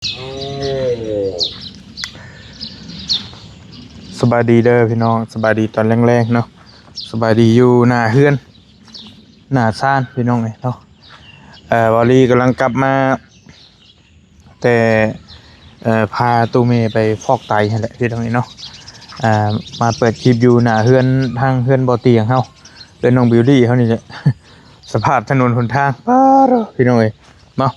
ສະບາຍດີເດີພີ່ນ້ອງ, ສະບາຍດີຕອນແລງໆເນາະ, ສະບາຍດີຢູ່ໜ້າເຮືອນໜ້າຊານພີ່ນ້ອງເອີຍເນາະ. ເອີ ເບົາລີກຳລັງກັບມາແຕ່ ເອີ ພາຕູ້ເມໄປຟອກໄຕຫັ້ນແຫຼະພີ່ນ້ອງເອີຍເນາະ. ເອີ ມາເປີດຄລິບຢູ່ໜ້າເຮືອນ ທາງເຮືອນບໍ່ຕຽງເຮົາ ເຮືອນນ້ອງບິວລີເຮົານີ້ແຫຼະ. ສະພາບຖະໜົນຫົນທາງ ປາໂທ້ ພີ່ນ້ອງເອີຍເນາະ.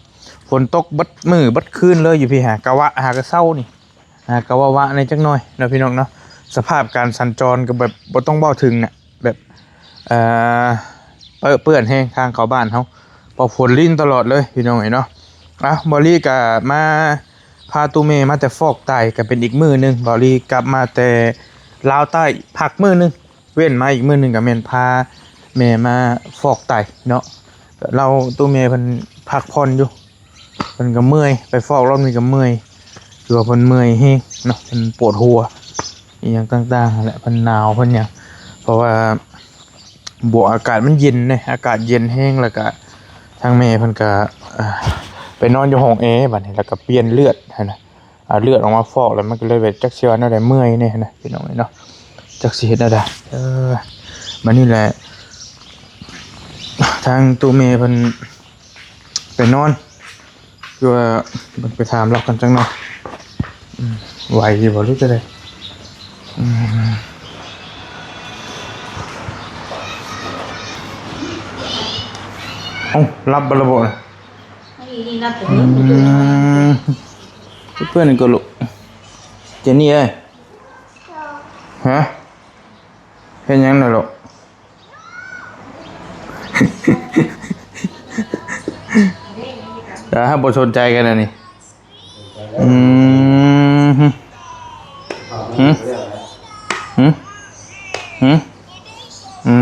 ຝົນຕົກເບິດມື້ເບິດຄືນເລີຍຢູ່ພີ້ ຫາກະວະຫາກະເຊົານີ້ ຫາກະວະວະແດ່ຈັກໜ່ອຍເນາະພີ່ນ້ອງເນາະ. ສະພາບການສັນຈອນກໍແບບບໍ່ຕ້ອງເວົ້າເຖິງນະ ແບບ ເອີ ເປິເປື້ອນແຮງທາງເຂົ້າບ້ານເຮົາ ເພາະຝົນລິນຕະຫຼອດເລີຍພີ່ນ້ອງເອີຍເນາະ. ເອົາ ເບົາລີກໍມາພາຕູ້ເມມາແຕ່ຟອກໄຕ ກໍເປັນອີກມື້ໜຶ່ງ ເບົາລີກັບມາແຕ່ລາວໃຕ້ ພັກມື້ໜຶ່ງ ເວັ້ນມາອີກມື້ໜຶ່ງກໍແມ່ນພາແມ່ມາຟອກໄຕເນາະ. ລາວ ຕູ້ເມເພິ່ນພັກຜ່ອນຢູ່ ເພິ່ນກໍເມື່ອຍ ໄປຟອກລອບນີ້ກໍເມື່ອຍ ຄືວ່າເພິ່ນເມື່ອຍແຮງເນາະ ເພິ່ນປວດຫົວອີ່ຫຍັງຕ່າງໆຫັ້ນແຫຼະ ເພິ່ນໜາວເພິ່ນຫຍັງ ເພາະວ່າບວກອາກາດມັນເຢັນເດ້ ອາກາດເຢັນແຮງ ແລ້ວກະທາງແມ່ເພິ່ນກະ ເອີ ໄປນອນຢູ່ຫ້ອງແອ ບາດນີ້ ແລ້ວກະປ່ຽນເລືອດຫັ້ນນະ. ເອົາເລືອດອອກມາຟອກ ແລ້ວມັນກໍເລີຍແບບຈັກຊິວ່າແນວໃດ ເມື່ອຍແດ່ຫັ້ນນະພີ່ນ້ອງເອີຍເນາະ ຈັກຊິເຮັດແນວໃດ. ເອີ ບາດນີ້ແຫຼະ ທາງຕູ້ເມເພິ່ນໄປນອນ ຄືວ່າເບິ່ງໄປຖາມລາວກັນຈັກໜ່ອຍ ອືມ ໄຫວຢູ່ບໍ່ ຫຼືຈັ່ງໃດ? ອືມ ເອົ້າ ຫຼັບບໍ່ລະບໍ່ນະ? ອັນນີ້ນີ້ນັບແຕ່ ອື ມື້ ມ ເພື່ອນກໍລຸກ ເຈນນີ້ເອີຍ ຮະ ເຮັດຫຍັງນະລູກ? ອ່າ ບໍ່ສົນໃຈກັນອັນນີ້ ອືມ ຫຶ ຫຶ ຫຶ ອື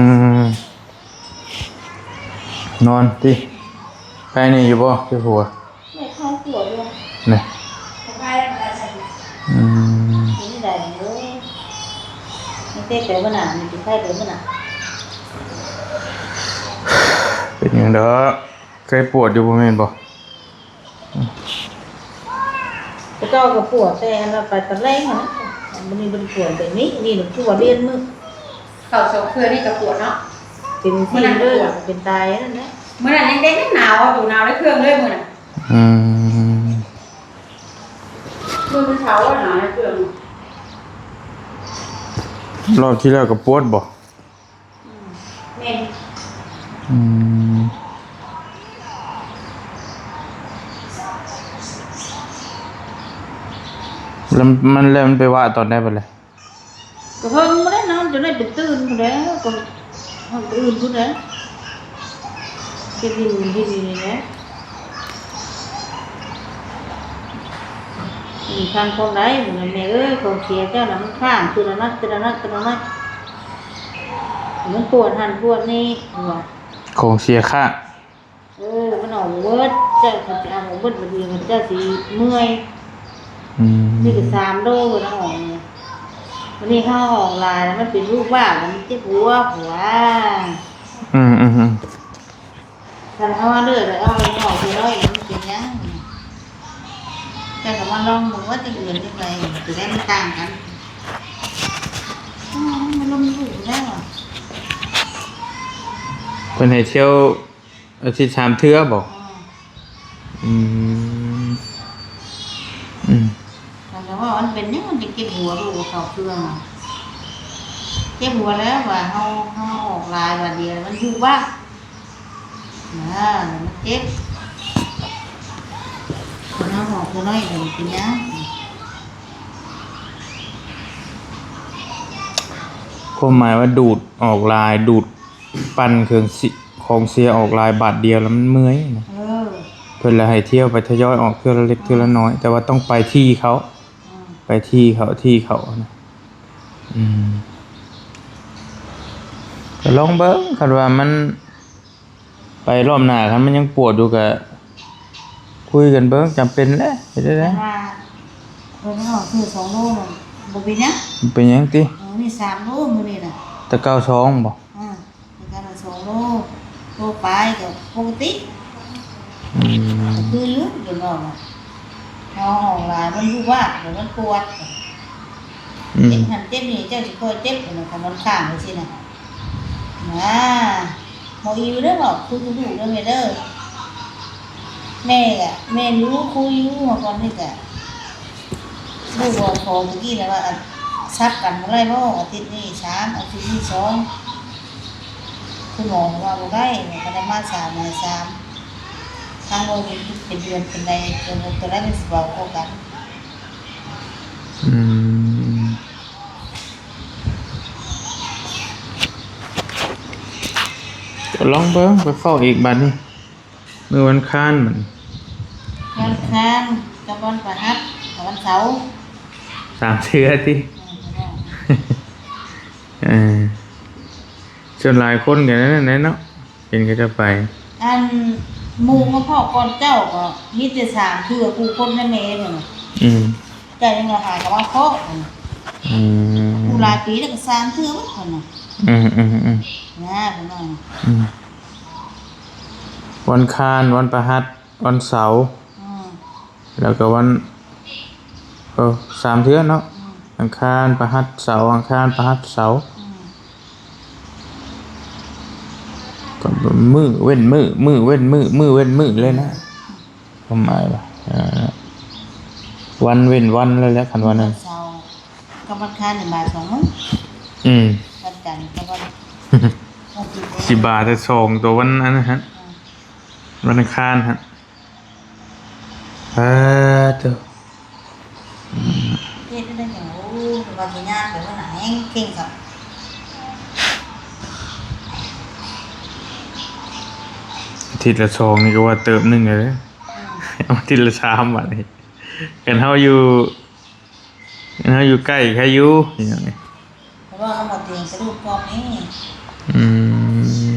ມ ນອນຕິ ໄຄແນ່ຢູ່ບໍ່? ເຈັບຫົວ ແມ່ເຂົາປວດຢູ່ ນີ້ ສະບາຍແລ້ວ ອືມ ເປັນໃດເດີ? ມີແຕ່ໄປມື້ໜ້າ ມີແຕ່ໄຂ້ໄປມື້ໜ້າ ເປັນຫຍັງດອກ ເຄີຍປວດຢູ່ບໍ່ແມ່ນບໍ່? ແຕ່ເກົ່າກໍປວດແຕ່ອັນວ່າໄປຕອນແລງຫັ້ນນະ ມື້ນີ້ບໍ່ໄດ້ປວດແບບນີ້ ນີ້ມັນຄືວ່າລຽນມື້ ເຂົ້າສອງເທື່ອນີ້ກໍປວດເນາະ ເປັນຊີ້ເລີຍ ເປັນຕາຍນັ້ນແຫຼະ ມື້ນັ້ນຍັງເດັກໜາວ ໂຕໜາວໃນເຄື່ອງເລີຍມື້ນັ້ນ ອືມ ມື້ມັນເຊົາໜາວໃນເຄື່ອງ ຮອບທີ່ແລ້ວກໍປວດບໍ່? ອືມ ແມ່ນ ອືມ ແລ້ວມັນ ແລ້ວມັນໄປວະຕອນໃດບັດນີ້? ກໍເພິ່ງບໍ່ໄດ້ນອນ ຈົນໄດ້ໄປຕື່ນພຸ້ນແຫຼະ ກໍຮອດອື່ນພຸ້ນແຫຼະ ເຮັດຢູ່ເຮັດຢູ່ນີ້ແຫຼະ ມີທາງຄວາມໃດ ແມ່ເອີຍ ຂອງເສຍເຈົ້ານະ ມັນຄ້າງ ເທື່ອລະໜ້ອຍ ເທື່ອລະໜ້ອຍ ເທື່ອລະໜ້ອຍ ມັນປວດຫັ້ນປວດນີ້ ວ່າ ຂອງເສຍຄ້າງ ເອີ ມັນອອກເບິດ ເຈົ້າ ຄັນຊິເອົາອອກເບິດ ບາດນີ້ເຈົ້າຊິເມື່ອຍ ອືມ ນີ້ກໍສາມໂລແລ້ວອອກນີ້ ບາດນີ້ເຮົາອອກຫຼາຍແລ້ວ ມັນເປັນລູກວາກ ມັນເຈັບຫົວ ຫົວ ອືມ ອືມ ອືມ ຄັນເຮົາເລືອກແລ້ວເອົາອອກເລີຍ ມັນເປັນຫຍັງ? ເຈົ້າກໍມາລອງເບິ່ງວ່າຈະເຫຼືອຈັ່ງໃດ ຈະໄດ້ມັນຕ່າງກັນ ມັນລົງຢູ່ແລ້ວ ເພິ່ນໃຫ້ທ່ຽວ ອາທິດສາມເທື່ອບໍ່? ອືມ ອືມ ຄັນວ່າມັນເປັນຫຍັງມັນຈະເຈັບຫົວ ລູກເຂົ້າເຄື່ອງ ເຈັບຫົວແລ້ວວ່າເຮົາ ເຮົາອອກຫຼາຍບາດດຽວມັນຢູ່ວາກ ນະ ມັນເຈັບ ເຮົາອອກຜູ້ນ້ອຍກໍບໍ່ເປັນຫຍັງ ຄວາມໝາຍວ່າດູດອອກຫຼາຍ ດູດ ປັ່ນເຄື່ອງຊິ ຂອງເສຍອອກຫຼາຍບາດດຽວແລ້ວມັນເມື່ອຍນະ ເອີ ເພິ່ນລະໃຫ້ທ່ຽວໄປທະຍອຍອອກເທື່ອລະເລັກເທື່ອລະນ້ອຍ ແຕ່ວ່າຕ້ອງໄປທີ່ເຂົາ ອືມ ໄປທີ່ເຂົາ ທີ່ເຂົານະ ອືມ ກໍລອງເບິ່ງ ຄັນວ່າມັນ ໄປລອບໜ້າ ຄັນມັນຍັງປວດຢູ່ກະຄຸຍກັນເບິ່ງ ຈຳເປັນແຫຼະ ເຮັດໄດ້ ຄັນວ່າເພິ່ນເອົາຊື້ສອງໂລນະ ບໍ່ເປັນຫຍັງ ບໍ່ເປັນຫຍັງຕິ ເອີ ນີ້ສາມໂລມື້ນີ້ນະ ແຕ່ເກົ່າສອງບໍ່? ອື ແຕ່ເກົ່າສອງໂລ ໂລປາຍກໍປົກກະຕິ ອືມ ຄືຢູ່ ດຽວນີ້ນະ ເຮົາຮ້ອງຫຼາຍ ມັນວືດວາດ ມັນປວດ ອືມ ເຈັບຫັ້ນເຈັບນີ້ ເຈົ້າຊິຄ່ອຍເຈັບ ຄັນມັນຄ້າງຈັ່ງຊີ້ນະ ນາ ບໍ່ອີ່ວເດີ ບອກຄຸຍດູໆເດີແມ່ເດີ. ແມ່ກະແມ່ນຢູ່ ຄຸຍຢູ່ ເມື່ອກ່ອນນີ້ກະ ລູກບອກພໍ່ມື້ກີ້ນະວ່າ ສັບກັນບໍ່ໄດ້ບໍ່ ອາທິດນີ້ສາມ ອາທິດນີ້ສອງ ຄຸນໝໍວ່າບໍ່ໄດ້ ກໍໄດ້ມາສາມ ມາສາມ ທາງໂຮງເປັນເດືອນເປັນໃດ ຕົວໃດມັນຊິເບົາກວ່າກັນ. ອືມ ລອງເບິ່ງ ໄປເຝົ້າອີກບາດນີ້ ມື້ວັນຄານ ວັນຄານກັບວັນພະຫັດກັບວັນເສົາ ສາມເທື່ອຕິ. ເອີ ເອີ ສ່ວນຫຼາຍຄົນກໍນັ້ນແຫຼະເນາະ ເຫັນເຂົາເຈົ້າໄປ ອັນໝູ່ມາພໍ້ກ່ອນເຈົ້າກໍມີແຕ່ສາມເທື່ອ ຜູ້ຄົນໃນແມ່ເພິ່ນນະ ອືມ ເຈົ້າຍັງວ່າຫາກໍມາເພາະ ອືມ ຜູ້ຫຼາຍປີແລ້ວກໍສາມເທື່ອໝົດເພິ່ນນະ ອືມໆໆ ນະເພິ່ນວ່າ ອືມ ວັນຄານ ວັນພະຫັດ ວັນເສົາ ອືມ ແລ້ວກໍວັນ ເອີ ສາມເທື່ອເນາະ ອືມ ອັງຄານ ພະຫັດ ເສົາ ອັງຄານ ພະຫັດ ເສົາ ອືມ ກໍມື້ເວັ້ນມື້ ມື້ເວັ້ນມື້ ມື້ເວັ້ນມື້ເລີຍນະ ຄວາມໝາຍວ່າ ເອີ ວັນເວັ້ນວັນເລີຍແຫຼະ ຄັນວ່ານັ້ນ ເສົາກັບວັນຄານນີ້ບາດສອງມື້ ອືມ ວັນຈັນກັບວັນ ຊິບາດແຕ່ສອງຕົວ ວັນອັນນັ້ນຫັ້ນ ອືມ ວັນອັງຄານຫັ້ນ. ເອີ ໂທ້ ເຮັດໄດ້ຫຍັງ ໂອ້ ວ່າຊິຍາກ ແຕ່ວ່າໜ້າແຮງເກັ່ງຄັກ ອາທິດລະສອງນີ້ກໍວ່າເຕີບໜຶ່ງແລ້ວເດ້ ອືມ ອາທິດລະສາມບາດນີ້ ຄັນເຮົາຢູ່ ເຮົາຢູ່ໃກ້ໃຄຢູ່ ເພາະວ່າເຮົາມາຕຽງກະດູກກອບນີ້ ອືມ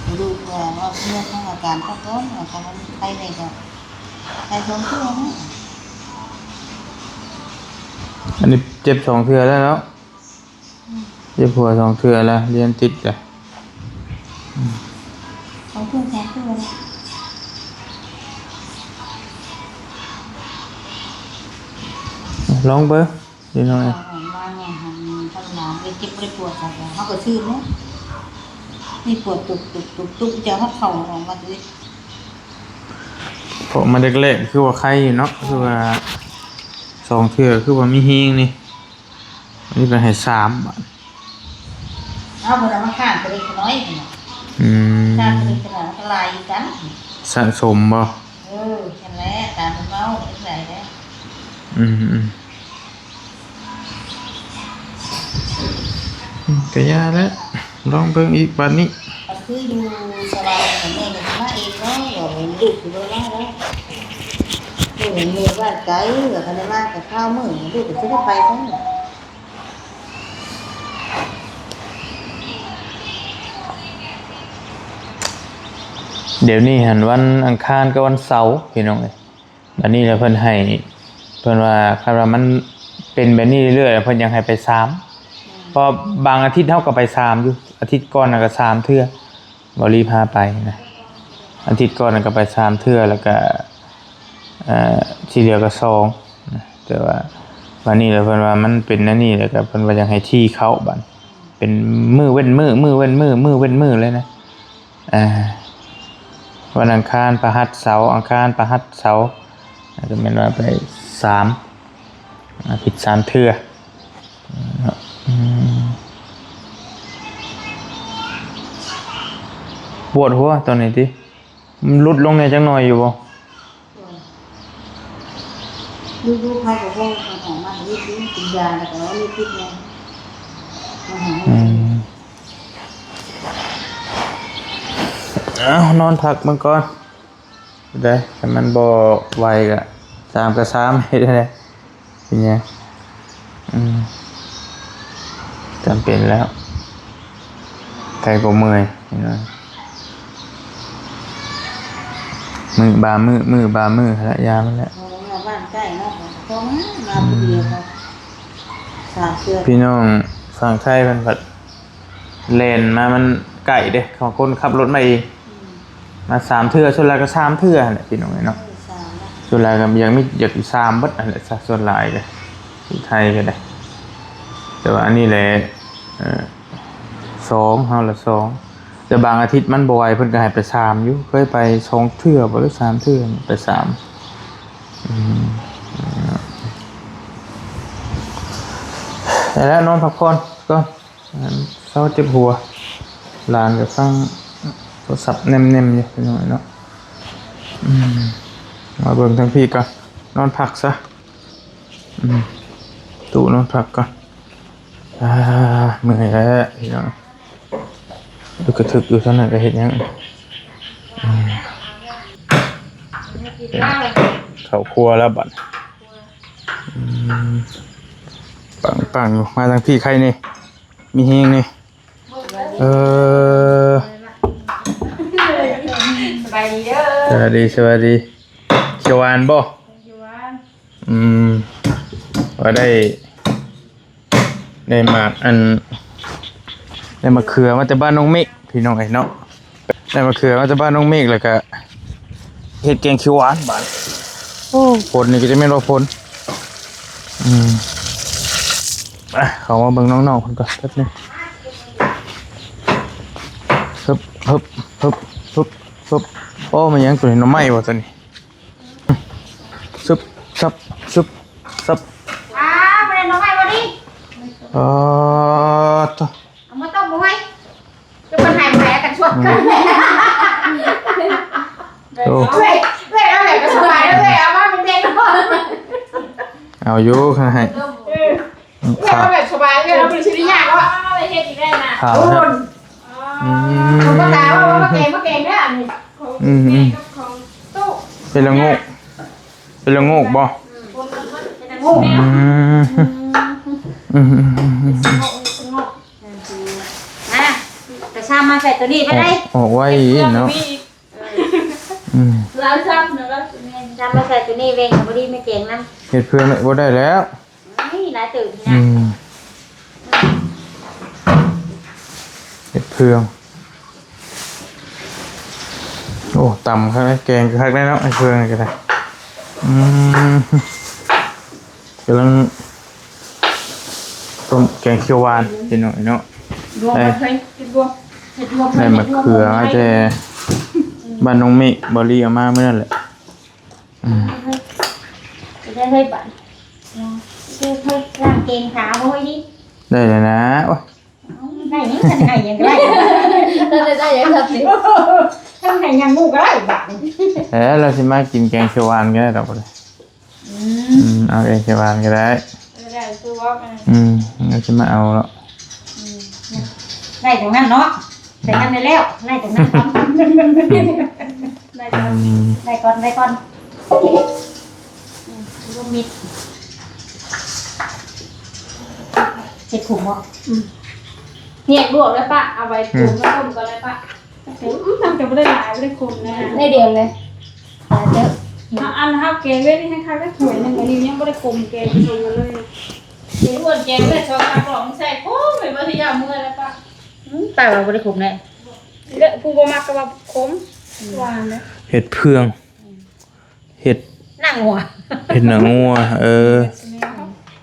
ກະດູກວ່າເຮົາເລື່ອງຂອງອາການປະກອບ ຄັນມັນໄຄແດ່ກໍໄຄສອງເທື່ອນະ ອັນນີ້ເຈັບສອງເທື່ອແລ້ວເນາະ. ອືມ ເຈັບຫົວສອງເທື່ອແລ້ວ ລຽນຕິດແລ້ວ ອືມ ສອງເທື່ອ ສາມເທື່ອແລ້ວ ລອງເບິ່ງ ເດັກນ້ອຍ ເຮົາກໍຊື່ນເນາະ ນີ້ປວດຕຸບໆໆ ຈະຮັບເຂົ້າອອກມາຕິ ເພາະມາແລກໆ ຄືວ່າໄຄຢູ່ເນາະ ຄືວ່າສອງເທື່ອ ຄືວ່າມີແຮງນີ້. ອັນນີ້ກໍໃຫ້ສາມບາດ ເອົາ ເພິ່ນເອົາມາຂ້າງເລັກນ້ອຍ ອືມ ຂ້າງເລັກນ້ອຍມັນກໍຫຼາຍຄືກັນ ສະສົມບໍ່? ເອີ ຫັ້ນແຫຼະ ຕາມເພິ່ນເວົ້າ ເປັນໄດແຫຼະ ອືມໆ ອືມ ກໍຢ່າແຫຼະ ລອງເບິ່ງອີກບາດນີ້ ກໍຄືຢູ່ສະຫວັນ ແມ່ກໍຊິມາເອງເນາະ ວ່າລູກຊິບໍ່ມາແລ້ວ ເອີ ແມ່ວ່າໄກ ວ່າຄັນໄດ້ມາກໍຄາວມື້ ລູກກໍຊິໄດ້ໄປຊັ້ນ. ດຽວນີ້ຫັ້ນວັນອັງຄານກັບວັນເສົາ ພີ່ນ້ອງເອີຍ ບາດນີ້ລະເພິ່ນໃຫ້ ເພິ່ນວ່າຄັນວ່າມັນເປັນແບບນີ້ເລື້ອຍໆ ເພິ່ນຍັງໃຫ້ໄປສາມ ເພາະບາງອາທິດເຮົາກໍໄປສາມຢູ່ ອາທິດກ່ອນນັ້ນກໍສາມເທື່ອ ບໍ່ລີພາໄປນະ ອາທິດກ່ອນນັ້ນກໍໄປສາມເທື່ອ ແລ້ວກໍ ເອີ ທີ່ເຫຼືອກໍສອງນະ ແຕ່ວ່າບາດນີ້ລະເພິ່ນວ່າມັນເປັນແນວນີ້ ແລ້ວກໍເພິ່ນວ່າຢາກໃຫ້ຖີ່ເຂົ້າບາດ ເປັນມື້ເວັ້ນມື້ ມື້ເວັ້ນມື້ ມື້ເວັ້ນມື້ເລີຍນະ ເອີ ວັນອັງຄານ ພະຫັດ ເສົາ ອັງຄານ ພະຫັດ ເສົາ ກໍແມ່ນວ່າໄປສາມ ອາທິດສາມເທື່ອ ອືມ ປວດຫົວຕອນນີ້ຕິ ມັນຫຼຸດລົງແດ່ຈັກໜ້ອຍຢູ່ບໍ່? ອືມ ເອົາ ນອນພັກເບິ່ງກ່ອນ. ໄດ້ ຄັນມັນບໍ່ໄຫວກະສາມກະສາມ ເຮັດໄດ້ ເປັນຫຍັງ ອືມ ຈຳເປັນແລ້ວ ໃຄກໍເມື່ອຍ ເຫັນບໍ່ ມື້ບາງມື້ ມື້ບາງມື້ຫັ້ນລະ ຢ່າມັນແຫຼະ ເພາະວ່າບ້ານໃກ້ເນາະ ກໍມາ ມາຜູ້ດຽວກໍ ສາມເທື່ອ ພີ່ນ້ອງຝັ່ງໄທເພິ່ນພັດ ແລ່ນມາມັນໃກ້ເດ້ ຂອງຄົນຂັບລົດມາເອງ ອືມ ມາສາມເທື່ອ ສ່ວນຫຼາຍກໍສາມເທື່ອຫັ້ນແຫຼະພີ່ນ້ອງເອີຍເນາະ. ສ່ວນຫຼາຍກໍຢາກມີ ຢາກສາມເບິດຫັ້ນແຫຼະ ສ່ວນຫຼາຍກໍຢູ່ໄທກໍໄດ້ ແຕ່ວ່າອັນນີ້ແຫຼະ ເອີ ສອງ ເຮົາລະສອງ ແຕ່ບາງອາທິດມັນບໍ່ໄຫວ ເພິ່ນກໍໃຫ້ໄປສາມຢູ່ ເຄີຍໄປສອງເທື່ອບໍ່ ຫຼືສາມເທື່ອໄປສາມ. ອືມ ໄດ້ແລ້ວ ນອນພັກຜ່ອນກ່ອນ ອັນ ເຊົາເຈັບຫົວ ຫຼານກໍຟັງໂທລະສັບແນມໆຢູ່ພີ່ນ້ອງເນາະ. ອືມ ມາເບິ່ງທາງພີ້ກ່ອນ ນອນພັກຊະ. ອືມ ຕູ້ນອນພັກກ່ອນ. ອ່າ ເມື່ອຍແລ້ວພີ່ນ້ອງ. ລຶກກະທຶກຢູ່ທາງນັ້ນກໍເຮັດຫຍັງ? ອືມ ເຂົ້າຄົວແລ້ວບັດ. ອືມ ປັງໆຢູ່ ມາທາງພີ້ໄຄນີ້ ມີແຮງນີ້. ເອີ ສະບາຍດີເດີ. ສະບາຍດີ ສະບາຍດີ. ຂຽວຫວານບໍ່? ຂຽວຫວານ. ອືມ ວ່າໄດ້ ໄດ້ໝາກອັນ ໄດ້ມະເຂືອມາແຕ່ບ້ານນ້ອງເມກພີ່ນ້ອງເອີຍເນາະ. ໄດ້ມະເຂືອມາແຕ່ບ້ານນ້ອງເມກ ແລ້ວກະເຮັດແກງຂຽວຫວານບາດ. ໂອ້ ຝົນນີ້ກໍຈະແມ່ນວ່າຝົນ. ອືມ ອ່ະ ເຂົ້າມາເບິ່ງນ້ອງໆເພິ່ນກ່ອນແປັບໜຶ່ງ. ຮຶບ ຮຶບ ຮຶບ ຮຶບ ຮຶບ. ໂອ້ ແມ່ນຫຍັງຕົວນີ້? ໜໍ່ໄມ້ບໍ່ຕົວນີ້? ຊຶບ ຊຶບ ຊຶບ ຊຶບ. ອ້າວ ບໍ່ໄດ້ໜໍ່ໄມ້ບໍ່ນີ້? ອໍ ໂທ້ ເອົາມາຕົ້ມບໍ່ໄວ້ ຄືເພິ່ນໃຫ້ມາໃຫ້ກັນຊວນກັນ. ໂອ້ ເອື້ອຍ ເອື້ອຍເອົາແຫຼະກໍສະບາຍເດີ້ ເອື້ອຍເອົາມາເປັນເມັດ. ເອົາຢູ່ ຄັນໃຫ້ ເອີ ເອື້ອຍເອົາແບບສະບາຍ ເອື້ອຍເອົາບໍ່ໄດ້ຊິໄດ້ຍາກເນາະ ເຮັດອີກໄດ້ນະ. ຂາວນະ. ອືມ ເຂົາກໍຕາວ່າມາແກງ ມາແກງເດີ້ ອັນນີ້. ອືມ ອືມ ເປັນລະໂງກ ເປັນລະໂງກບໍ່? ອືມ ເປັນລະໂງກ. ອືມ ອືມ ອືມ ອືມ ອືມ ນະ ກະຊາມມາໃສ່ໂຕນີ້ໄປໄດ້ ອອກໄວເນາະ. ອືມ ລາວຊາມເນາະ ແມ່ນ ຊາມມາໃສ່ໂຕນີ້ ແບ່ງກັນພໍດີ ມາແກງນຳ. ເຮັດເພື່ອບໍ່ໄດ້ແລ້ວ ນີ້ຫຼາຍຕື່ມນີ້ນະ. ອືມ ເຮັດເພື່ອ ໂອ້ ຕຳຄັກ ແກງກໍຄັກໄດ້ເນາະ ເຮັດເພື່ອກໍໄດ້. ອືມ ກຳລັງຕົ້ມແກງຂຽວຫວານພີ່ນ້ອງເນາະ. ລວມ ເອີ ເຮັດລວມ ເຮັດລວມ ໄດ້ມະເຂືອມາແຕ່ ອືມ ບ້ານນ້ອງເມກ ບໍ່ລີເອົາມາມື້ນັ້ນແຫຼະ. ອືມ ເຮັດໄດ້ເລີຍບາດ ເຮັດເລີຍ ລ້າງເກງຂາ ໂອ້ຍ ໄດ້ແລ້ວນະ. ໂອ້ຍ ໄດ້ຫຍັງ ຄັນໃຫ້ຫຍັງກໍໄດ້ ໄດ້ ໄດ້ຫຍັງກໍໄດ້ ຄັນໃຫ້ຫຍັງໝູ່ກໍໄດ້ບາດນີ້. ເອີ ລາວຊິມາກິນແກງຂຽວຫວານກໍໄດ້ດອກ. ອືມ ອືມ ເອົາແກງຂຽວຫວານກໍໄດ້ ເອີ ໄດ້ຄືວ່າ ອືມ ລາວຊິມາເອົາເນາະ. ອືມ ໄດ້ຕົງນັ້ນເນາະ ໄດ້ນັ້ນໄດ້ແລ້ວ ໄດ້ຕົງນັ້ນກ່ອນ ໄດ້ກ່ອນ ອືມ ໄດ້ກ່ອນ ໄດ້ກ່ອນ. ອືມ ລວມມິດ ເຮັດຂົມບໍ່? ອືມ ແຍກລວກແລ້ວປະ ເອົາໄວ້ ອືມ ຕົ້ມ ແລ້ວຕົ້ມກ່ອນແລ້ວປະ. ອືມ ມັນກໍບໍ່ໄດ້ຫຼາຍ ບໍ່ໄດ້ຂົມນະ ໄດ້ດຽວເລີຍ ຫຼາຍເຕີບ. ເຮົາ ອັນເຮົາແກງເວດນີ້ໃຫ້ຄັກໄດ້ຖ້ວຍໜຶ່ງ ອັນນີ້ຍັງບໍ່ໄດ້ຂົມ ແກງສົມກັນເລີຍ. ເປັນອ້ວນແກງໄດ້ສອງສາມດອກ ໃສ່ຂົມໄປເບິດ ຢ່າເມື່ອແລ້ວປະ. ອືມ ປາວ່າບໍ່ໄດ້ຂົມແຫຼະ ແລະ ຜູ້ບໍ່ມັກກໍວ່າຂົມ ອືມ ຫວານເດ້. ເຮັດເພື່ອງ ເຮັດ ໜັງງົວ ເຮັດໜັງງົວ ເອີ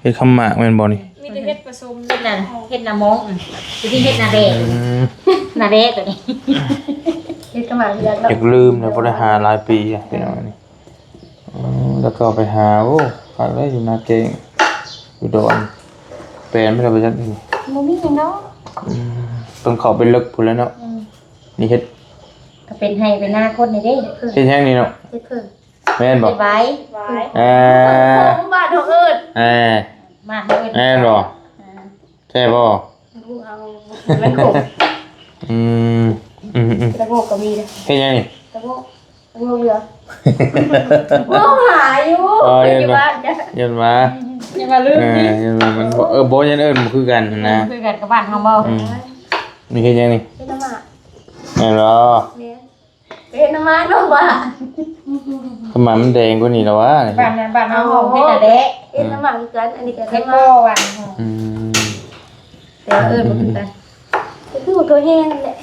ເຮັດຂາວໝາກແມ່ນບໍ່ນີ້? ມີແຕ່ເຫັດປະສົມ ເຫັດນະ ເຫັດນະມອງ ອືມ ຊິເຮັດນາແດ ອືມ ນາແດຕົວນີ້ ເຮັດຂາວໝາກເຮືອນເນາະ. ຢາກລືມແລ້ວ ບໍ່ໄດ້ຫາຫຼາຍປີອະ ພີ່ນ້ອງ ອັນນີ້. ອືມ ແລ້ວກໍໄປຫາ ໂອ້ ຄັກເລີຍ ຢູ່ນາແກງ ຢູ່ດອນ ແປນໄປແລ້ວບໍ່ຈັກນີ້ ບໍ່ມີຫຍັງດອກ. ອືມ ຕ້ອງເຂົ້າໄປເລິກພຸ້ນແຫຼະເນາະ. ອືມ ນີ້ເຮັດ ກໍເປັນໄຮ່ເປັນນາຄົນນີ້ເດ້ ເຮັດຫຍັງນີ້ເນາະ? ເຮັດເຜິ້ງ ແມ່ນບໍ່? ເຮັດຫວາຍ ຫວາຍ ເອີ ຂອງບ້ານເຮົາເອີ້ນ ເອີ ບ້ານເຮົາເອີ້ນ ແມ່ນບໍ່? ເອີ ແຊບບໍ່? ບໍ່ເອົາ ມັນຂົມ. ອືມ ອືມໆ ຕະໂງກກໍມີເດ້. ເຮັດຫຍັງນີ້? ຕະໂງກ ຕະໂງກເຫຼືອງ ມອງຫາຢູ່ ເອີ ຢູ່ບ້ານຈ້ະ ຢ້ານວ່າ ຢ້ານວ່າລືມ ເອີ ຢ້ານວ່າມັນບໍ່ ເອີ ບໍ່ ຢ້ານເອີ້ນບໍ່ຄືກັນຫັ້ນນະ ບໍ່ຄືກັນກັບບ້ານເຮົາບໍ່? ອືມ ນີ້ເຮັດຫຍັງນີ້? ເຮັດໜໍ່ໝາກ ແມ່ນບໍ່? ແມ່ນ. ເຮັດໜໍ່ໝາກເນາະວ່າ ຂາວໝາກມັນແດງກວ່ານີ້ແລ້ວຫວາ? ບ້ານ ບ້ານເຮົາເຮັດນະແດະ ເຮັດໜໍ່ໝາກຄືກັນ ອັນນີ້ກໍເຮັດບໍ່ຫວານ. ອືມ ແຕ່ວ່າເອີ້ນບໍ່ຄືກັນ ກໍຄືວ່າຕົວແຫ້ງນັ້ນແຫຼະ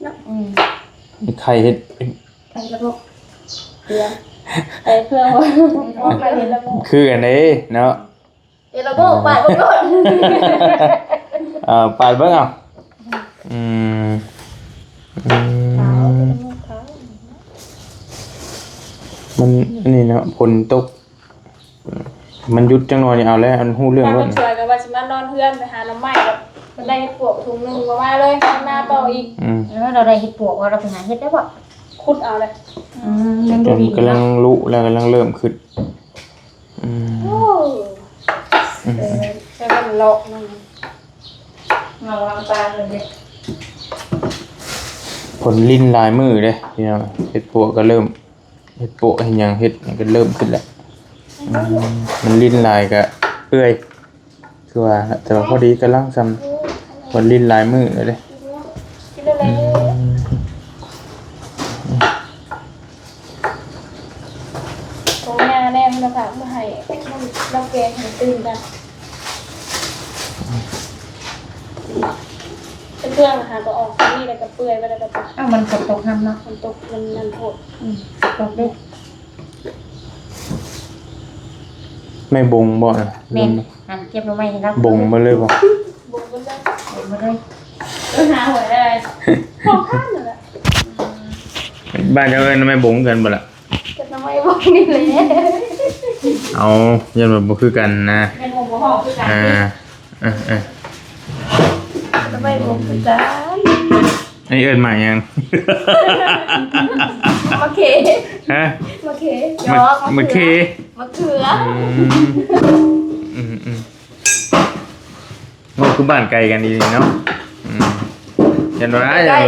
ເນາະ. ອືມ ໄຂ່ເຮັດ ໄປລະບົບເຄື່ອງ ໄປເຄື່ອງ ໄປເຮັດລະບົບ ຄືກັນເດ້ເນາະ ເຮັດລະບົບ ປາດເບິ່ງໂລດ ເອີ ປາດເບິ່ງເອົາ ອືມ ອືມ ມັນອັນນີ້ເນາະ ຝົນຕົກ ມັນຢຸດຈັກໜ່ອຍນີ້ເອົາແລ້ວ ອັນຮູ້ເລື່ອງ ມາ ໂລດ ຄົນຊ່ວຍກໍວ່າຊິມານອນເຮືອນ ໄປຫາໜໍ່ໄມ້ ກໍໄດ້ເຮັດປວກຖົງໜຶ່ງ ບໍ່ມາເລີຍ ມາຕໍ່ອີກ ອືມ ເອີ ລາວໄດ້ເຮັດປວກວ່າ ລາວໄປຫາເຮັດໄດ້ບໍ່? ຂຸດເອົາແຫຼະ ອືມ ຍັງບໍ່ດີ ກຳລັງລຸ ແລ້ວກຳລັງເລີ່ມຂຶ້ນ ອືມ ໂອ້ ອືມ ເອີ ໃຊ້ມັນເລາະມັນ ເອົາວາງປາເລີຍເດ້ ຝົນລິນຫຼາຍມື້ເດ້ພີ່ນ້ອງ ເຮັດປວກກໍເລີ່ມ ເຮັດໂປະເຮັດຫຍັງເຮັດ ມັນກໍເລີ່ມຂຶ້ນແລ້ວ ອືມ ມັນລິນຫຼາຍກໍເປື່ອຍ ຄືວ່າ ແຕ່ວ່າພໍດີກຳລັງຊ່ຳ ມັນລິນຫຼາຍມື້ແລ້ວເດ້ ອືມ ຂອງຍ່າແດ່ ເພິ່ນເອົາຜັກມາໃຫ້ ລາວແກງໃຫ້ຕື່ມກັນ ເຄື່ອງຫາກໍອອກ ນີ້ແລ້ວກໍເປື່ອຍໄປແລ້ວກໍ ເອົ້າ ມັນກໍຕົກນຳເນາະ ມັນຕົກ ມັນນັ້ນໂພດ ອືມ ຕົກເດ້ ໄມ້ບົງບໍ່ນະ? ແມ່ນ ອັນເກັບໜໍ່ໄມ້ໃຫ້ລາວ ບົງເບິດເລີຍບໍ່? ບົງເບິດເລີຍ ບົງເບິດເລີຍ ເອີ ຫາຫວຍໄດ້ ຂອງຂ້າງນັ້ນແຫຼະ ບ້ານເຈົ້າເອີ້ນໜໍ່ໄມ້ບົງຄືກັນບໍ່ລະ? ເກັບໜໍ່ໄມ້ບົງນີ້ແຫຼະ ເອົາ ຢ້ານວ່າບໍ່ຄືກັນນະ ແມ່ນບໍ່ ບໍ່ຮ້ອງຄືກັນ ອ່າ ເອີໆ ໜໍ່ໄມ້ບົງຄືກັນ ອັນນີ້ເອີ້ນໝາກຫຍັງ? ໝາກເຂ ຮະ? ໝາກເຂ ໝາກ ໝາກເຂ ໝາກເຂ ໝາກເຂືອ ອືມ ອືມໆ ໂອ້ ຄືບ້ານໄກກັນອີ່ຫຼີເນາະ ອືມ ຢ້ານວ່າ ໃກ້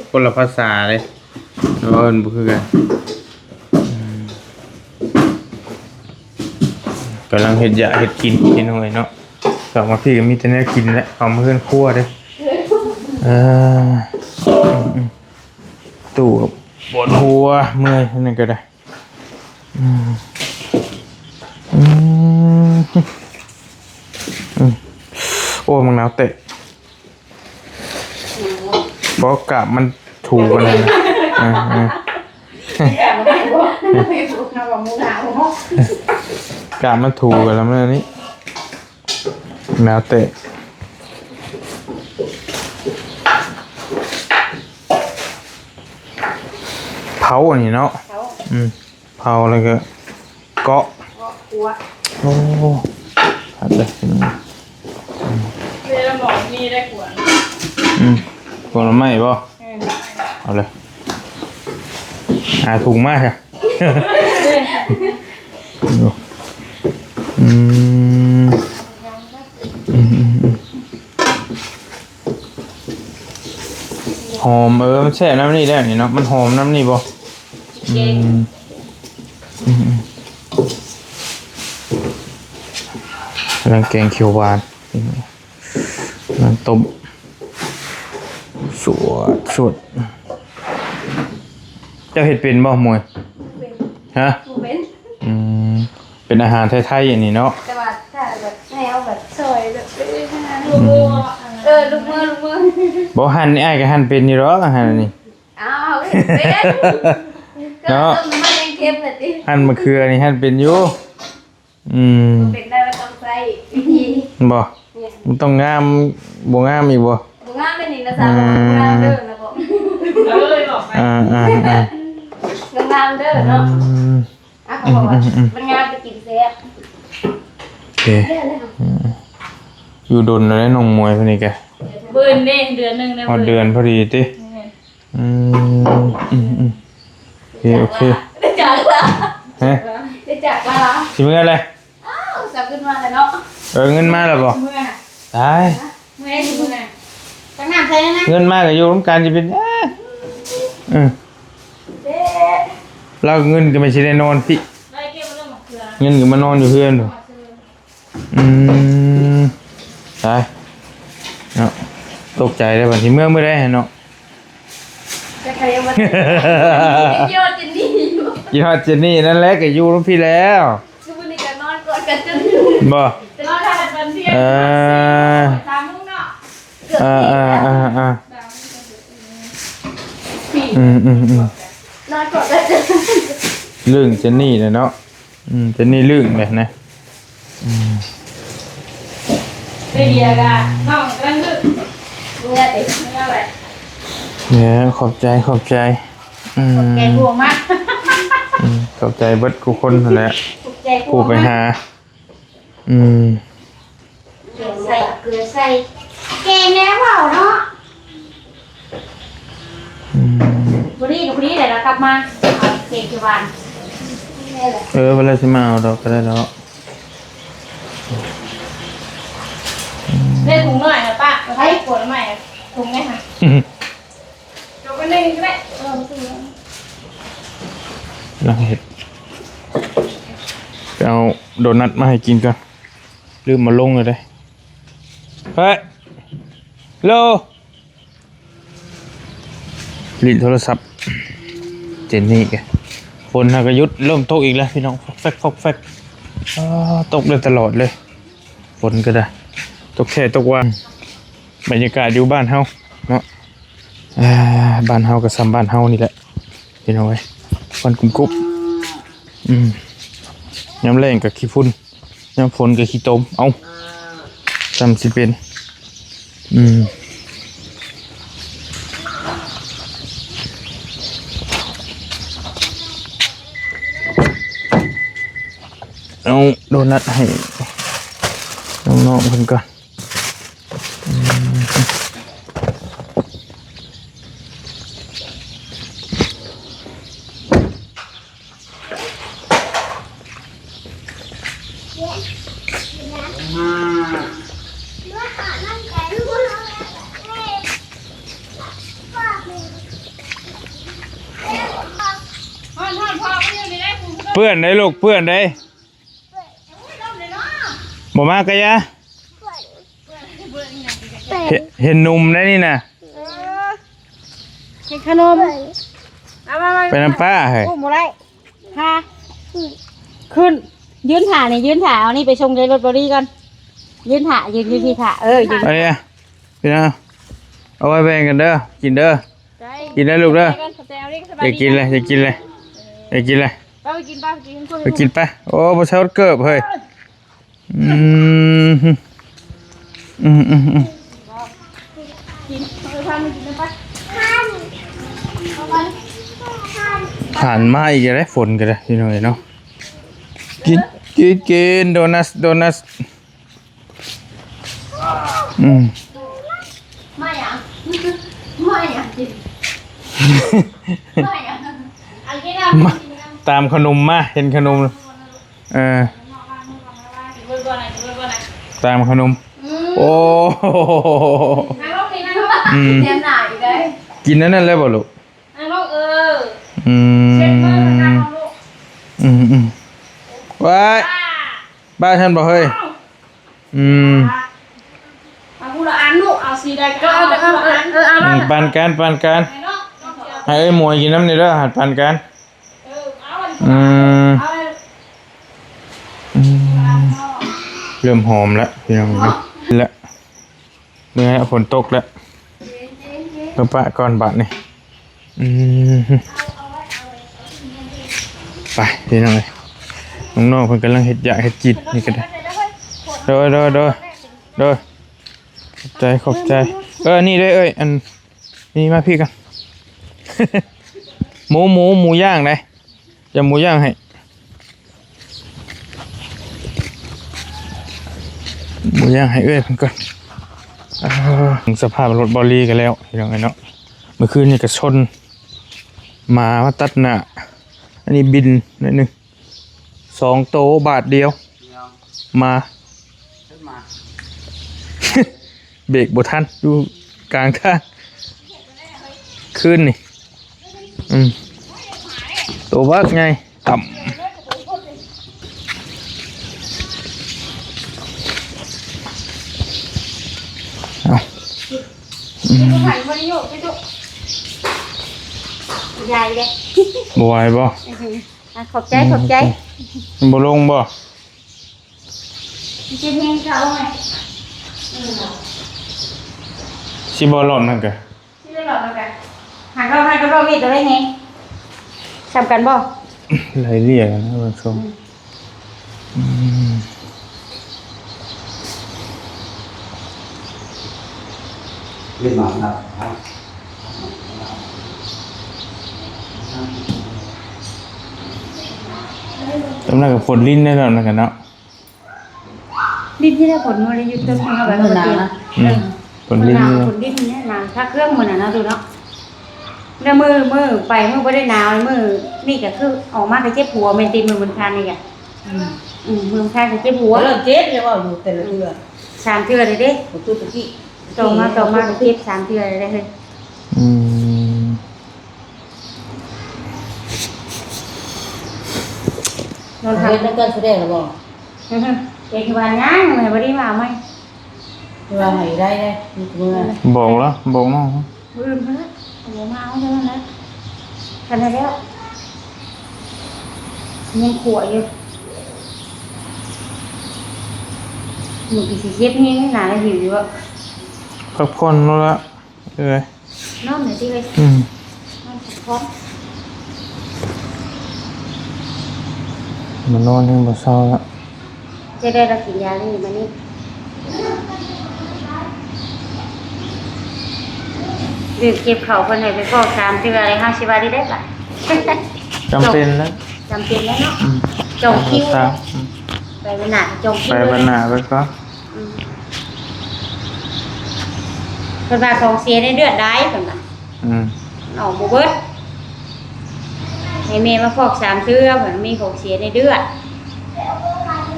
ໆ ຄົນລະພາສາເດ້ ເວົ້າບໍ່ຄືກັນ ອືມ ກຳລັງເຮັດຢາກເຮັດກິນພີ່ນ້ອງເອີຍເນາະ ເຂົ້າມາພີ້ກໍມີແຕ່ແນວກິນແຫຼະ ເຂົ້າມາເຮືອນຄົວເດ້ ເອີ ອືມໆ ຕູ້ກໍປວດຫົວ ເມື່ອຍ ອັນນັ້ນກໍໄດ້ ອືມ ອືມ ອືມ ໂອ້ຍ ບັກນາວແຕະ ບໍ່ ກາບມັນຖືກັນນະ ອ່າໆ ກາບມັນຖືກັນແລ້ວມື້ນີ້ ແນວເຕະ ເຜົາອັນນີ້ເນາະ ເຜົາ ອືມ ເຜົາແລ້ວກໍເກາະ ເກາະຄົວ ໂອ້ ຄັກເລີຍ ເວລາໝໍມີໄດ້ຂົວ ອືມ ຜົນໄມ້ບໍ່? ເອີ ເອົາເລີຍ ຫາຖົງມາຊະ ອືມ ອືມ ອືມ ອືມ ຫອມ ເອີ ມັນແຊບນຳນີ້ແຫຼະນີ້ເນາະ ມັນຫອມນຳນີ້ບໍ່? ອືມ ອືມ ອືມ ກຳລັງແກງຂຽວຫວານ ກຳລັງຕົ້ມ ສວດ ສວດ ເຈົ້າເຮັດເປັນບໍ່ ໝວຍ? ເປັນ ຮະ? ບໍ່ເປັນ ອືມ ເປັນອາຫານໄທໆ ອັນນີ້ເນາະ ແຕ່ວ່າຖ້າແບບໃຫ້ເອົາແບບຊ່ອຍແບບ ເອີ ລູກມື ລູກມື ບໍ່ ຫັ່ນນີ້ ອ້າຍກໍຫັ່ນເປັນຢູ່ດອກ ອາຫານອັນນີ້ ອ້າວ ເປັນ ເນາະ ກໍຕົ້ມນ້ຳມັນແດງເຄັມແຫຼະຕິ ຫັ່ນມະເຂືອນີ້ຫັ່ນເປັນຢູ່ ອືມ ບໍ່ເປັນໄດ້ ມັນຕ້ອງໃຊ້ວິທີ ບໍ່ ແມ່ນ ມັນຕ້ອງງາມ ບໍ່ງາມອີກບໍ່? ບໍ່ງາມເດ້ນີ້ນະສາວ ອືມ ງາມເດີນະບອກ ເອີຍ ບອກໄປ ອ່າໆ ງາມເດີເນາະ ອືມ ອ່ະ ເຂົາບອກວ່າ ອືມໆໆ ມັນງາມໄປກິນແຊບ ໂອເຄ ແລ້ວແລ້ວ ອືມ ຢູ່ດົນແລ້ວເດ້ນ້ອງໝວຍຄົນນີ້ກະ ເບິ່ງເດ້ ເດືອນໜຶ່ງແລ້ວ ຮອດເດືອນພໍດີຕິ ແມ່ນ ອືມ ອືມໆ ໂອເຄ ໂອເຄ ໄດ້ຈາກລາວ ຮະ ໄດ້ຈາກລາວ ຊິເມືອແລ້ວ ອ້າວ ສາວຂຶ້ນມາແລ້ວເນາະ ເອີ ເງິນມາແລ້ວບໍ່? ເມືອ ຕາຍ ເມື່ອຍຢູ່ນະ ຕັກນ້ຳໃສ່ນະ ເງິນມາກໍຢູ່ນຳກັນ ຊິເປັນຫຍັງ ເອີ ເດ້ ລາວເງິນກໍແມ່ນຊິໄດ້ນອນພີ້ ໄດ້ເກັບເອົາເລື່ອງໝາກເຂືອ ເງິນກໍມານອນຢູ່ເຮືອນ ໝາກເຂືອ ອືມ ຕາຍເນາະ ຕົກໃຈເດ້ບັດນີ້ ເມືອມື້ໃດຫັ້ນເນາະ ຈັກໃຜວ່າ ຄິດຮອດເຈນນີ້ຢູ່ ຄິດຮອດເຈນນີ້ ນັ້ນແຫຼະ ກໍຢູ່ນຳພີ້ແລ້ວ ຄືມື້ນີ້ກໍນອນກອດກັນຈົນ ບໍ່ ນອນກັນຕອນທ່ຽງ ເອີ ສາມໂມງເນາະ ເກືອບ ອ່າໆໆໆ ສາມໂມງ ອືມໆໆ ລຶ້ງເຈນນີ້ແຫຼະເນາະ. ອືມ ເຈນນີ້ລຶ້ງເລີຍນະ. ອືມ ເດຍກະນ້ອງກຳລັງດຶກເມື່ອຕິເມື່ອແຫຼະ. ເອີ ຂອບໃຈ ຂອບໃຈ. ອືມ ຂອບໃຈພວກມາກ. ອືມ ຂອບໃຈເບິດທຸກຄົນຫັ້ນແຫຼະ ຂອບໃຈພວກ ຜູ້ໄປຫາ. ອືມ ແກງໃສ່ເກືອໃສ່ ແກງແນວເວົ້າເນາະ. ອືມ ພໍດີກໍພໍດີແຫຼະ ລາວກັບມາເອົາແກງເຂດຫວານ. ເອີ ເວລາຊິມາເອົາດອກກໍໄດ້ແລ້ວ. ອືມ ເດ້ ຖົງນ້ອຍນະປະ ໃຫ້ປວດໃໝ່ຖົງນີ້ຫະ. ເອົາໄປໜຶ່ງກໍໄດ້. ເອີ ກຳລັງເຮັດ ໄປເອົາໂດນັດມາໃຫ້ກິນກ່ອນ ລືມມາລົງເລີຍເດ້. ເຮີ້ຍ ໂລ ຫຼິ້ນໂທລະສັບ ເຈນນີ້ກະ ຝົນຫາກະຢຸດ ເລີ່ມຕົກອີກແລ້ວພີ່ນ້ອງ ຟອກແຟກ ຟອກແຟກ. ອໍ ຕົກໄດ້ຕະຫຼອດເລີຍ ຝົນກະໄດ້ ຕົກແທ້ຕົກວ່າ. ບັນຍາກາດຢູ່ບ້ານເຮົາເນາະ. ອ່າ ບ້ານເຮົາກໍສ່ຳບ້ານເຮົານີ້ແຫຼະພີ່ນ້ອງເອີຍ ຄວັນກຸບໆ. ອືມ ຍາມແລ້ງກໍຂີ້ຝຸ່ນ ຍາມຝົນກໍຂີ້ຕົມ. ເອົ້າ ສ່ຳຊິເປັນ. ອືມ ເອົາໂດນັດໃຫ້ນ້ອງໆເພິ່ນກ່ອນ. ເປື້ອນໄດ໋ລູກ ເປື້ອນໄດ໋. ບໍ່ມາກະຢ່າ. ເຫັນ ເຫັນໜຸ່ມໄດ໋ນີ້ນະ. ເອີ ເຫັນຂະໜົມ. ເອົາມາ ມາ ໄປນຳປ້າເຮີ້ຍ. ໂອ້ ບໍ່ໄດ້ ຫາ ຂຶ້ນ ຢືນຖ້ານີ້ ຢືນຖ້າ ເອົານີ້ໄປສົ່ງໃນລົດບໍລີກ່ອນ. ຢືນຖ້າ ຢືນຢູ່ທີ່ຖ້າ ເອີ ຢືນ ອັນນີ້ນະ ພີ່ນ້ອງ ເອົາໄວ້ແບ່ງກັນເດີ ກິນເດີ. ໄດ້ ກິນໄດ້ລູກເດີ. ຂອບໃຈ ຂອບໃຈ ເອົາເລີຍ ສະບາຍດີ. ຢາກກິນເລີຍ ຢາກກິນເລີຍ ຢາກກິນເລີຍ. ໄປ ໄປກິນ ໄປ ໄປກິນ ໄປກິນ ໄປ. ໂອ້ ບໍ່ໃສ່ຮອດເກີບເຮີ້ຍ. ອືມ ອືມ ອືມ ອືມ ກິນ ເອີ ພາມັນກິນໄປ. ຜ່ານມາອີກແລ້ວ ຝົນກໍໄດ້ ພີ່ນ້ອງເອີຍເນາະ. ກິນ ກິນ ກິນ ໂດນັດ ໂດນັດ. ອືມ ມາຫຍັງ ມາຫຍັງ ມາຫຍັງ ເອົາກິນນ້ຳ ມາ ຕາມຂະໜົມມາ ເຫັນຂະໜົມ. ເອີ ຕາມຂະໜົມ. ອືມ ໂອ້ ນັ່ງລົງນີ້ ນັ່ງລົງ. ອືມ ແນມໜ້າອີກເດ້. ກິນອັນນັ້ນແລ້ວບໍ່ລູກ? ນັ່ງລົງ ເອີ. ອືມ ເຊັດມື ນັ່ງລົງລູກ. ອືມ ອືມ ວ້າຍ ບ້ານຊັ້ນບໍ່ເຮີ້ຍ? ອືມ ເອົາຜູ້ລະອັນລູກ ເອົາສີໃດກໍເອົາ ເອົາຜູ້ລະອັນ. ເອີ ເອົາ ອືມ ປັນກັນ ປັນກັນ. ໃຫ້ເອື້ອຍໝວຍກິນນຳນີ້ເດີ ຫັດປັນກັນ. ເອີ ເອົາອັນ ອືມ ເອົາອັນ ອືມ ເລີ່ມຫອມແລ້ວພີ່ນ້ອງເນາະ. ແລ້ວ ເມື່ອຍແລ້ວ ຝົນຕົກແລ້ວ ເອົາປະກ່ອນບາດນີ້. ອືມ ໄປພີ່ນ້ອງເອີຍ ນ້ອງໆເພິ່ນກຳລັງເຮັດຢາກເຮັດກິນນີ້ກໍໄດ້. ໂດຍ ໂດຍ ໂດຍ ໂດຍ ຂອບໃຈ ຂອບໃຈ. ເອີ ອັນນີ້ເດ້ເອີຍ ອັນນີ້ ມາພີ້ກັນ. ໝູ ໝູ ໝູຍ່າງໃດ໋. ຢາກໝູຍ່າງໃຫ້ ໝູຍ່າງໃຫ້ເອື້ອຍເພິ່ນກ່ອນ. ເອີ ສະພາບລົດບໍລີກໍແລ້ວພີ່ນ້ອງເອີຍເນາະ. ມື້ຄືນນີ້ກໍຊົນໝາມາຕັດໜ້າ ອັນນີ້ບິນໜ້ອຍໜຶ່ງ ສອງໂຕບາດດຽວ. ໝາ ເບກບໍ່ທັນ ຢູ່ກາງທາງ ຄືນນີ້. ອືມ ໂຕບັກໃຫຍ່ ຕ່ຳ ເອົາ ອືມ ບໍ່ໄຫວບໍ່? ອືມ ອ່ະ ຂອບໃຈ ຂອບໃຈ. ມັນບໍ່ລົງບໍ່? ເຈັບແຮງເຂົາໄງ. ອືມ ຊິບໍ່ຫຼອນນັ້ນກະ ຊິບໍ່ຫຼອນນັ້ນກະ ຫາເຂົາໃຫ້ເຂົາເວົ້າເວດໂຕໃດແຮງ. ສ່ຳກັນບໍ່? ໄລ່ເລຍນະເບິ່ງຊົງ. ອືມ ອືມ ຫຼິ້ນມານະ ຈຳໄດ້ກໍຝົນລິນໄດ້ແລ້ວນະກັນເນາະ. ດິນທີ່ໄດ້ຝົນມື້ນີ້ຢູ່ຕົ້ນເຮົາໄປ ມື້ໜາວນະ ອືມ ເອີ ຝົນດິນ ຝົນດິນນີ້ນະ ຖ້າເຄື່ອງມື້ນັ້ນເນາະ ດູເນາະ ແລ້ວມື້ ມື້ໄປ ມື້ບໍ່ໄດ້ໜາວ ມື້ນີ້ກໍຄືອອກມາກໍເຈັບຫົວແມ່ນຕິ ມື້ມື້ຄານນີ້ກະ ອືມ ອືມ ມື້ມື້ຄານກໍເຈັບຫົວ ເລີ່ມເຈັບແລ້ວເວົ້າຢູ່ແຕ່ລະເທື່ອ ສາມເທື່ອເລີຍເດ້ ບໍ່ຄືຕະກີ້ ຕໍ່ມາ ຕໍ່ມາກໍເຈັບສາມເທື່ອເລີຍເດ້ ອືມ. ນອນທັບ ເຮັດນຳກັນສະແດງແລ້ວບໍ່? ອືຮຶ ເຮັດວ່າຍັງ ແມ່ບໍ່ໄດ້ມາເອົາໃໝ່ ວ່າໃຫ້ໄດ້ເດ້ ມີແຕ່ເມື່ອ ບອກລະ ບອກນ້ອງ ມື້ອື່ນເພິ່ນລະ ເອົາມາເອົາເທົ່ານັ້ນແຫຼະ ຄັນໃຫ້ແລ້ວ ຍັງຂົ້ວຢູ່ ມື້ກີ້ຊິເຈັບແຮງ ໜ້າລະຫິວຢູ່ ພັກຜ່ອນໂລດລະ ເອີຍ ນອນໜ້ອຍຕິເອີຍ ອືມ ນອນພັກຜ່ອນ ມານອນຍັງບໍ່ເຊົາລະ ຈະໄດ້ລະກິນຢານີ້ມານີ້ ເລື່ອງເຈັບເຂົ່າເພິ່ນໃຫ້ໄປຟອກສາມເທື່ອເລີຍ ເຮົາຊິວ່າໄດ້ໄດ໋ບາດ ຈຳເປັນແລ້ວ ຈຳເປັນແລ້ວເນາະ ອືມ ຈອງຄິວ ອືມ ໄປວັນໜ້າຈອງຄິວ ໄປວັນໜ້າໄປກ່ອນ ອືມ ເພິ່ນວ່າຂອງເສຍໃນເລືອດຫຼາຍ ເພິ່ນວ່າ ອືມ ອອກບໍ່ເບິດ ໃຫ້ແມ່ມາຟອກສາມເທື່ອ ເພິ່ນມີຂອງເສຍໃນເລືອດ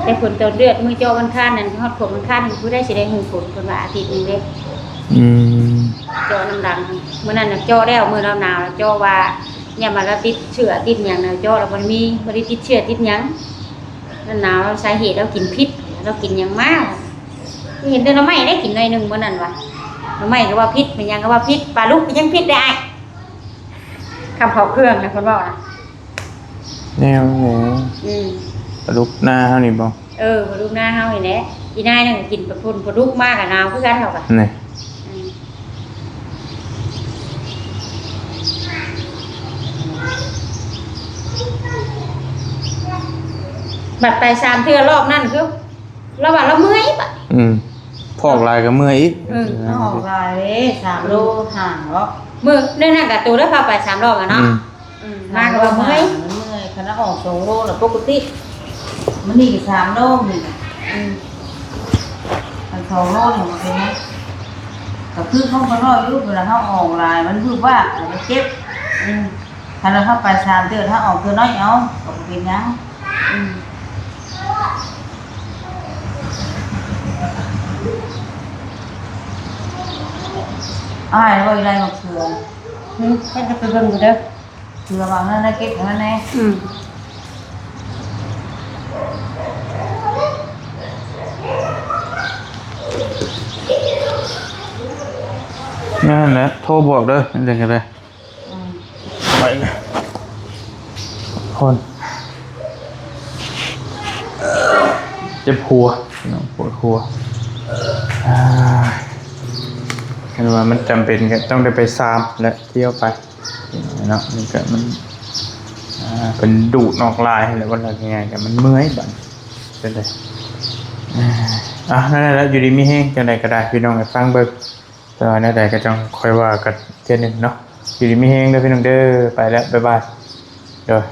ແຕ່ຜົນຕົວເລືອດ ມື້ເຈາະວັນຄານນັ້ນ ຮອດຂວບວັນຄານ ຜູ້ໃດຊິໄດ້ຮູ້ຜົນ ເພິ່ນວ່າອາທິດໜຶ່ງເດ້ ອືມ ເຈາະນ້ຳຫຼັງ ມື້ນັ້ນນະເຈາະແລ້ວ ມື້ລາວໜາວເຈາະວ່າ ຢ້ານວ່າລາວຕິດເຊື້ອຕິດຫຍັງນະ ເຈາະແລ້ວບໍ່ໄດ້ມີ ບໍ່ໄດ້ຕິດເຊື້ອຕິດຫຍັງ ລາວໜາວ ສາເຫດລາວກິນຜິດ ລາວກິນຫຍັງມາ ເຫັນແຕ່ໜໍ່ໄມ້ໄດ້ກິນໜ້ອຍໜຶ່ງມື້ນັ້ນວ່າ ໜໍ່ໄມ້ກໍວ່າຜິດ ແມ່ນຫຍັງກໍວ່າຜິດ ປາດຸກກໍຍັງຜິດໄດ້ອ້າຍ ຄຳເຜົາເຄື່ອງນະ ເພິ່ນເວົ້ານະ ແນວ ອືມ ປາດຸກນາເຮົານີ້ບໍ່? ເອີ ປາດຸກນາເຮົານີ້ແຫຼະ ອີ່ນາຍນັ້ນກໍກິນປາພຸ້ນ ປາດຸກມາກໍໜາວຄືກັນເຂົາກໍ ນີ້ ອືມ ບັດໄປສາມເທື່ອ ລອບນັ້ນຄື ລາວວ່າລາວເມື່ອຍບາດ ອືມ ພອກຫຼາຍກໍເມື່ອຍອີກ ເອີ ເຮົາອອກຫຼາຍເດ້ ສາມໂລຫ້າເນາະ ມື້ນັ້ນນະກະໂຕໄດ້ພາໄປສາມລອບແລ້ວເນາະ ອືມ ອືມ ມາກໍວ່າເມື່ອຍ ມັນເມື່ອຍ ຄັນເຮົາອອກສອງໂລນະປົກກະຕິ ມື້ນີ້ກໍສາມໂລນີ້ ອືມ ຄັນສອງໂລນີ້ມັນເປັນຫຍັງ ກໍຄືຂອງຂ້ອຍນ້ອຍຢູ່ ເວລາເຮົາອອກຫຼາຍ ມັນວືບວາບ ມັນເຈັບ ອືມ ຄັນວ່າເຮົາໄປສາມເທື່ອ ເຮົາອອກເທື່ອໜ້ອຍເອົາ ກໍບໍ່ເປັນຫຍັງ ອືມ ອ້າຍບໍ່ໄດ້ໝາກເຂືອ ອືມ ເພິ່ນຈະໄປເບິ່ງຢູ່ເດີ ເຂືອຫວ່າງນັ້ນນະ ເກັບຫັ້ນແດ່ ອືມ ນັ້ນແຫຼະ ໂທບອກເດີ ຈັ່ງໃດກໍໄດ້. ໄປ ຄົນ ເຈັບຫົວ ພີ່ນ້ອງ ປວດຫົວ ອ່າ ຄັນວ່າມັນຈຳເປັນກໍຕ້ອງໄດ້ໄປຊາມ ແລະ ທ່ຽວໄປເນາະ ນີ້ກໍມັນ ອ່າ ເປັນດູດອອກຫຼາຍ ແລ້ວວ່າງ່າຍໆ ກໍມັນເມື່ອຍບາດນີ້ ເປັນໄດ ອ່າ ນັ້ນແຫຼະ ຢູ່ດີມີແຮງ ຈັ່ງໃດກໍໄດ້ ພີ່ນ້ອງໃຫ້ຟັງເບິ່ງ. ແຕ່ວ່າແນວໃດກໍຈັ່ງຄ່ອຍວ່າກັນເທື່ອໜຶ່ງເນາະ ຢູ່ດີມີແຮງເດີພີ່ນ້ອງເດີ ໄປແລ້ວ ບາຍບາຍ ໂດຍ.